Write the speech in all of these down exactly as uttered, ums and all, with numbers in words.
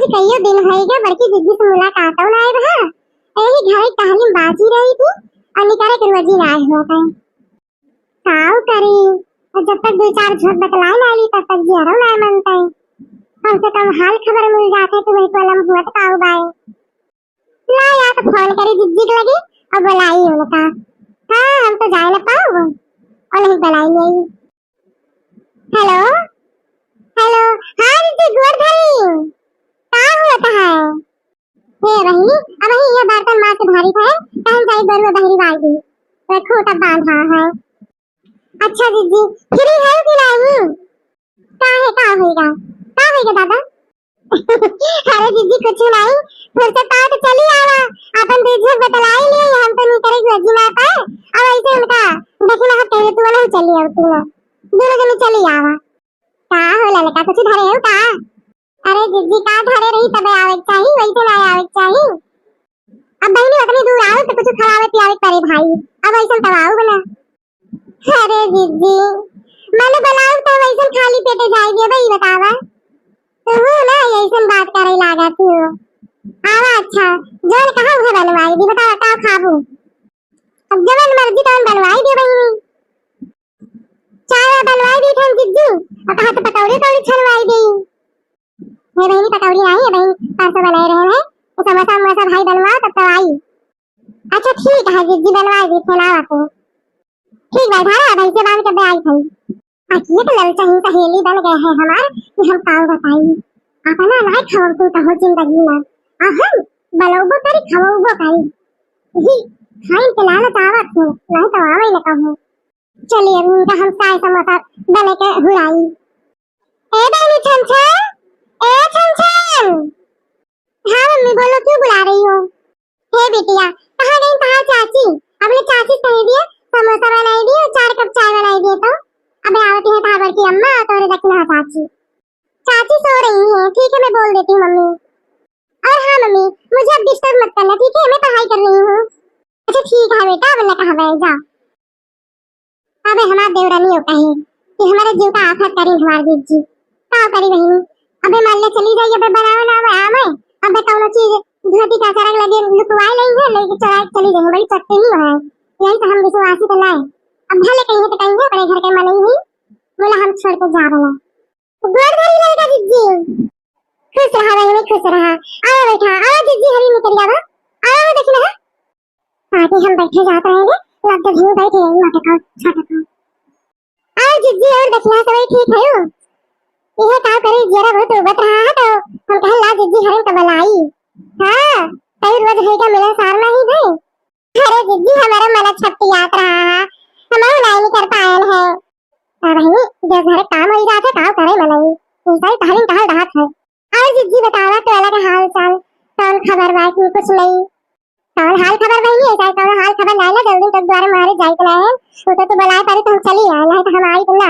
कइयो दिन होइ गए बड़की जिज्जी से मुलाकात नाहीं भा। यही घरे टहली बाजी रही थी और निकरे के रोजी नाहीं हुआ था। काउ करी, और जब तक दो चार झूठ बतलाए ना ली तब तक जियरो ना मनते। कम से कम हाल खबर मिल जाते तो वही कलम हुआ तो काउ बाय। ला या तो फोन करी जिज्जी के लगे और बुलाई उनका। हाँ, हम तो जाए ना पाओ और नहीं बुलाई नहीं। हेलो, हेलो, हाँ जिज्जी, गोड़ धरी, का होत है? हे बहिनी, अबही ये बर्तन माँ से भारी है, कहन जाई गोरुआ बहरी बाई दी, तो खूंटा बांधा है। अच्छा जिज्जी, फ्री है कि नहीं? का है, का होइगा, का होइगा दादा? अरे जिज्जी, कुछ नहीं, फुर्सत पाओ तो चली आवा, अपन दू झूठ बतलाई लिए, हम तो नहीं करे रोजी ना पाए, अब ऐसे उनका देखना है, पहले तू ना चली आओ, तू ना, दोनों जने चली आवा। का हो ललका, कुछ धरे हो का? अरे जिज्जी, का धरे रही तबे आवे के चाही, वैसे ना आवे के चाही। अब बहिनी उतनी दूर आओ तो कुछ खवावे पियावे के परे भाई, अब ऐसन तब आओ ना। अरे जिज्जी, मैंने बुलाओ तो वैसन खाली पेटे जाए दे भाई, बतावा। तो हो ना, ऐसन बात करे लागा तू। आवा अच्छा, जोन कहा उहे बनवाई दी, बतावा का खाबू? अब जवन मर्जी तवन बनवाई दे बहिनी। चाय बनवाई दी थन जिज्जी, और कहा तो पकौड़ी उकौड़ी छनवाई दी। हे बहिनी, पकौड़ी नहीं है बहिनी, परसों बनाए रहे हैं, तो समोसा वमोसा भाई बनवाओ तब तो आई। अच्छा ठीक है जिज्जी, बनवाई दी थन, आवा तो। ठीक बा, धारा भाई से बांध के दे आई थन। आज ये तो ललचही सहेली बन गए हैं हमार कि हम काउ बताई। अपना लायक खवो तू कहो जिंदगी में, आ हम बलौबो करी खवौबो करी। ही खाइन के लालच आवत हो, नहीं तो आवे न कहूँ। चलिए, अब इनका हम चाय समोसा बने के हुराई। ए बहिनी छन छन, ए छन छन। हाँ मम्मी, बोलो, क्यों बुला रही हो? हे बिटिया, कहाँ गई तहार चाची? अपने चाची से कह दिए, समोसा बनाई दिए और चार कप चाय बनाई दिए तो। अबे आवती है तहार बड़की अम्मा और तोरे दक्षिणा चाची। चाची सो रही है, ठीक है, मैं बोल देती हूँ मम्मी। और हाँ मम्मी, मुझे अब डिस्टर्ब मत करना, ठीक है? मैं पढ़ाई कर रही हूँ। अच्छा ठीक है बेटा, अब न कहा जाओ। अबे हमार देवरानी हो कहे कि हमारे जीव का आफत करी हमार जिज्जी। का करी बहिनी? अबे मान ले चली जाई, अबे बनावे ना आवे, आवे। अबे कौनो चीज धोती का सरक लगे लुकवाए नहीं है, लेके चोराए के चली जाई, बड़ी चट्टेनी है। यही तो हम विश्वासी तो लाए। अब भले कहीं तो कहीं अपने घर के मनई ही, बोला हम छोड़ के जा रहे हैं। गोड़ धरी ललका जिज्जी। खुश रहा बहिनी, खुश रहा। आवा बैठा, आवा जिज्जी, हरी निकल आवा। आवा, आवा देखी ना। आगे हम बैठे जात रहे हैं, लग के भी बैठे रही, नाटक और छटक। और जिज्जी और दखिया सब ठीक है हो? यह का करे, जियरा बहुत उबत रहा है तो हम कहे ला जिज्जी हरन का बुलाई। हाँ, कई रोज है का मिलन सार नहीं भाई। अरे जिज्जी, हमारा मन छपटियात रहा है, हम नहीं कर पाए हैं। हाँ बहिनी, जो घर काम हो जात है, काम करे मनई। इंसान टहलिन टहल रहत है। और जिज्जी बतावा तो अलग हाल चाल, कौन खबर बा कि कुछ नहीं? कौन हाल खबर बहिनी है, चाहे कौन हाल खबर लाए ना, जल्दी तक द्वारे मारे जाए के ना है। वो तो तू बुलाए पारे तो हम चली आए, नहीं तो हम आई तो ना।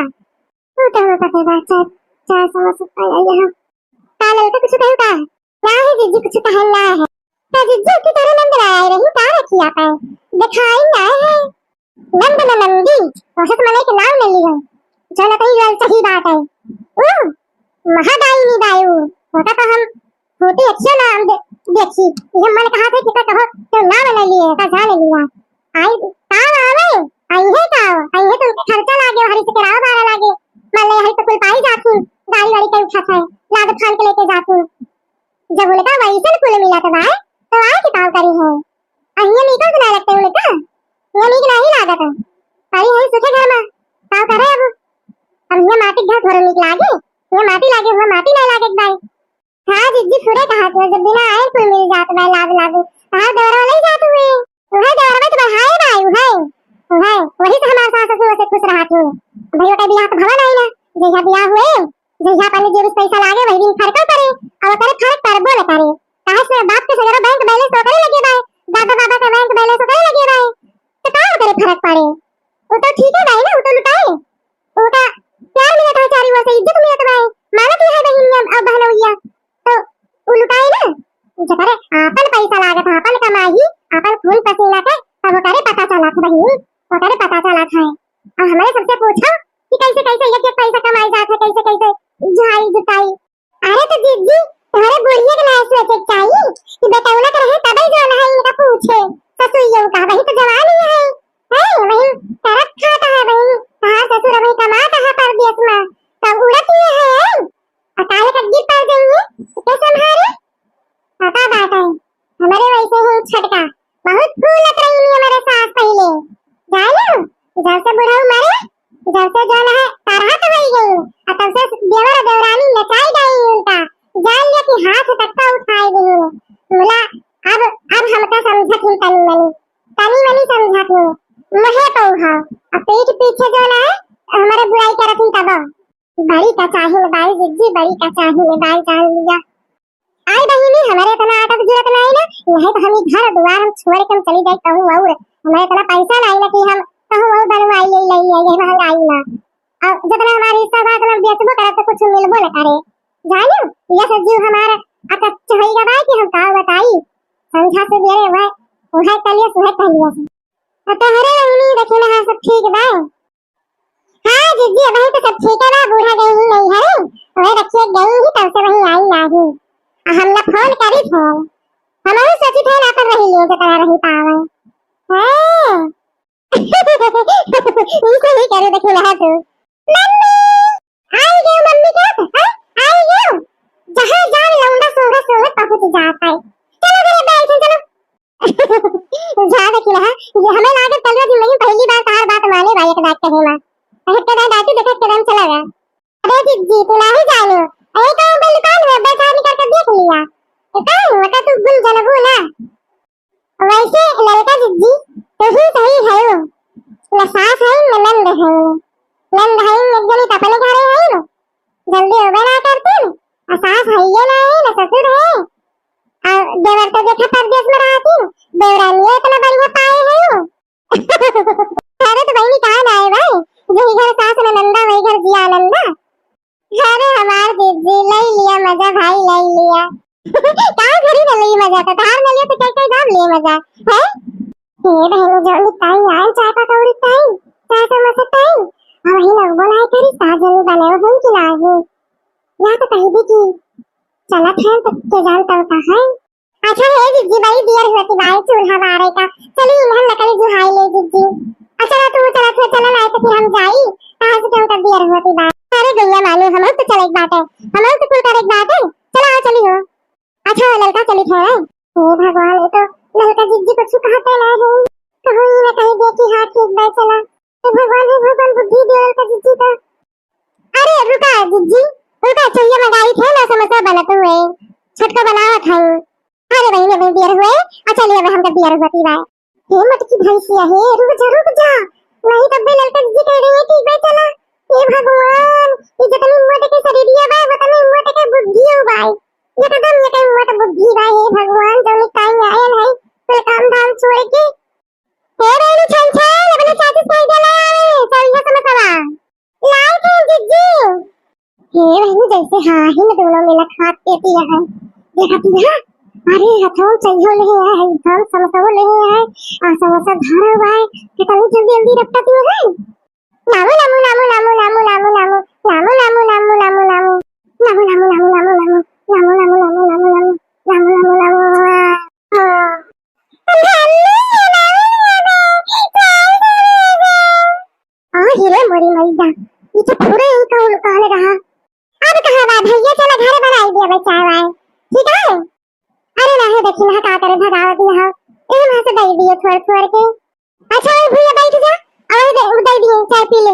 वो तो हमें पता बा, चार, चार सौ सत्तर आई है। का ललका कुछ कहू का? ना है जिज्जी, कुछ कहल ना है। का जिज्जी की तरह नंद लाए रही, का रखी आप है? दिखाई ना है। नंद न नंदी, औसत मनई के नाम न लियो। जो न कहीं गल सही बात है। ऊ, महादाई नी बायू, होता तो हम होती अच्छे नाम दे-, देखी। ये मन कहा थे कि तो कहो, तो नाम न लिए, का जान लिया। आई, काम आवे, आई है का, आई है तो उनके खर्चा लागे, हरी से किराया भाड़ा लागे। मान ले, हरी तो कुल पाई जाती, गाड़ी वाड़ी कहीं उठा है, लाद फान के लेके जाती। जब उनका वैसन कुल मिलत बा, तो आए के काव करी है? अहिया नीक तो ना लगते उनका, ये नीक नहीं लागत। परी है सुखे घर में, काव करे अब? अब ये माटी के घर थोड़ा नीक लागे, ये माटी लागे हुआ माटी नहीं लागे भाई। हाँ जिज्जी, फुरे कहा तू, जब बिना आए कुल मिल जात बा, लाग लाग। हाँ, दौरा नहीं जात हुए। वह दौरा में तो बढ़ाए बा, वह, वह, वही से हमारे सास ससुर से खुश रहा तू। भैया का बियाह तो भवन आई ना, जैसा बियाह हुए, जहिया अपने जेब से पैसा लागे, वही दिन फरक पड़े, अब ओकरे फरक पड़बो न करे। काहे से बाप के सगरो बैंक बैलेंस ओकरे लगे बाय, दादा बाबा के बैंक बैलेंस ओकरे लगे बाय, तो का ओकरे फरक पड़े? वो तो ठीक है भाई ना, वो तो लुटाए, वो का प्यार मिलत है चारों ओर से, इज्जत मिलत भाई, मानत ही है बहिनिया और बहनोइया, तो वो लुटाए ना। जकरे आपन पैसा लागत है, आपन कमाई, आपन खून पसीना के, तब ओकरे पता चलत बहिनी, ओकरे पता चलत है। अब हमरे सबसे पूछो कि कैसे कैसे एक एक पैसा कमाई जात है, कैसे कैसे जुहाई जुटाई। अरे तो जिज्जी, तुम्हारे बुढ़िया के सोचे चाहिए कि बेटौलत रहे तबे जौन है इनका पूछे। ससुइयो का वही तो जवान ही है, हैं? वही तरत खात है, वही तहार ससुर वही कमात है परदेस मा, तब उड़त ही है, हैं? और काहे का गिर पड़ जाइए, तो कैसे संभारे? पता बात है, हमरे वैसे ही छटका बहुत फूलत रही हमरे सास पहिले, जानो? जब से बुढ़ऊ मरे, जब से जौन है तरहत होई गई, और तब से देवर देवरानी नचाई गई उनका, जान लिया कि हाथ तक का उठाई गई। मुला अब, अब हमका समझत ही तनी मनी, तनी मनी समझत ही, मोहे पऊ हो, अब पीठ पीछे जौन है हमरे बुराई करत ही तब। बड़ी कचाहिन बाई जिज्जी, बड़ी कचाहिन बाई, जान लिया। आई बहिनी, हमरे इतना आटत जुरत नाई ना, नहीं तो हम ई घर दुआर हम छोड़ के हम चली जाई कहूँ और। हमरे इतना पैसा नाई ना कि हम कहूँ और बनवाई ले, ले, ले, ये महंगाई ना। और जितना हमारे हिस्सा बा, अतना बेचबो करब तो कुछ मिलबो न करे। जानियो, ये सब जीव हमारा अकच्छ होई गवा कि हम का बताई। संझा से बेरे वह, वह कलियस, वह कलियस। तो तोहरे बहिनी देखी ना, सब ठीक बा? हाँ जिज्जी, अबहीं तो सब ठीक है बा, बूढ़ा गई ही नहीं है, वही रखिए गई ही तब से वहीं आई नाही। आ हम ना फोन करी थे, हम ही सोची थे ना अपन रही लिए तो करा रही पावे। हाँ। ई सही करे देखी ना तू। मम्मी, आई गयो मम्मी के, हाँ? आई गयो। जहाँ जान लौंडा सोंगे सोंगे पहुँच जाता है। चलो घरे बैठ, चलो। जा देखी ना, ये हमें लागे कलवा जिंदगी में पहली बार तार बात माने भाई एक बात कहे माँ। एक के दाई डांटी देखे के दाई चला गया। अरे जिज्जी, तू नहीं जानो। अरे तो बल दुकान में बैठा निकल कर देख लिया। तो कहाँ हुआ का तू गुल जलबू ना? वैसे ललका जिज्जी, तू ही सही है हो। न सास है, न नंद है। नंद है, एक जनी तो अपने घरे है ना। जल्दी होबे ना करती। आ सास है ये ना है, न ससुर है। आ देवर तो देखा परदेस में रहती, देवरानिया इतना बढ़िया पाए है। अरे तो बहिनी कहाँ ना आए भाई, जही घर सास न नंदा वही घर जिया आनंदा। अरे हमार दीदी ले लिया मजा भाई, ले लिया। का घरी न ले मजा, तो धार न लिया तो कई कई दाम लिए मजा, हैं? ये बहन जो निकाई आए चाय पकौड़ी ताई, चाय समोसा ताई, और वही लोग बोलाए करी साजन बने हो हम खिलाए हो। या तो कही दी कि चलत है तो के जानता होता है। अच्छा हे जिज्जी, बड़ी देर होती बाय चूल्हा बारे का। चली इन्हन लकड़ी जुहाई ले जिज्जी। अच्छा ना तू चलत हो, चला नाई तो फिर हम जाई। कहाँ से तुम कर देर होती बाय। अरे गैया मानू, हम तो चले एक बाटे, हम तो कुल करे एक बाटे। चला आओ चली हो। अच्छा हो ललका चली थे। हे भगवान, ये तो ललका जिज्जी कुछ कहते ना है। कहूँ ये ना कहीं दे कि हाँ ठीक बाय चला। हे भगवान, हे भगवान बुद्धि दे ललका जिज्जी का। अरे रुका जिज्जी, रुका, चलिए मंगाई थे ना समोसा बनत हुए, छटका बनावत है। अरे बहिनी, अबे देर हुए, आ चलिए, अब हमका देर होती बा। हे मटकी भैंसिया, हे रुक जा, रुक जा, नहीं तब बे ललका जिज्जी कह रही है, ठीक बा, चला। हे भगवान, ये जितनी मोटे के शरीरिया बा, उतनी मोटे के बुद्धि हो बा। एकदम ये कहीं मोट बुद्धि बा, हे भगवान, जो निकाई आयल है, कुल काम धाम छोड़ के। हे बहिनी छन छन, अपने चाची से कह दे ला, चल ये समोसा बा। लाई थे जिज्जी। हे बहिनी, जैसे हाँ ही में दोनों मिला खात पीती है। देखा तू है? अरे हथौं चाहिए ले है, एकदम समोसा ले है, और समोसा धरा हुआ है। कितनी जल्दी जल्दी रखता तू है। नामू, नामू, नामू। नामू, नामू, नामू। हाँ। ओ हीरे मोरी मैया, ये तो पूरे ही कौन कौन रहा। अब कहाँ बा भैया, चला घरे बनाई दिया बा चाय वाय, ठीक है? अरे ना है, देखी ना का करे, भगावत यहाँ, यही वहाँ से दे दिए थोड़ थोड़ के। अच्छा, ओए भैया बैठ जा, और दे, दे दिए, चाय पी ले।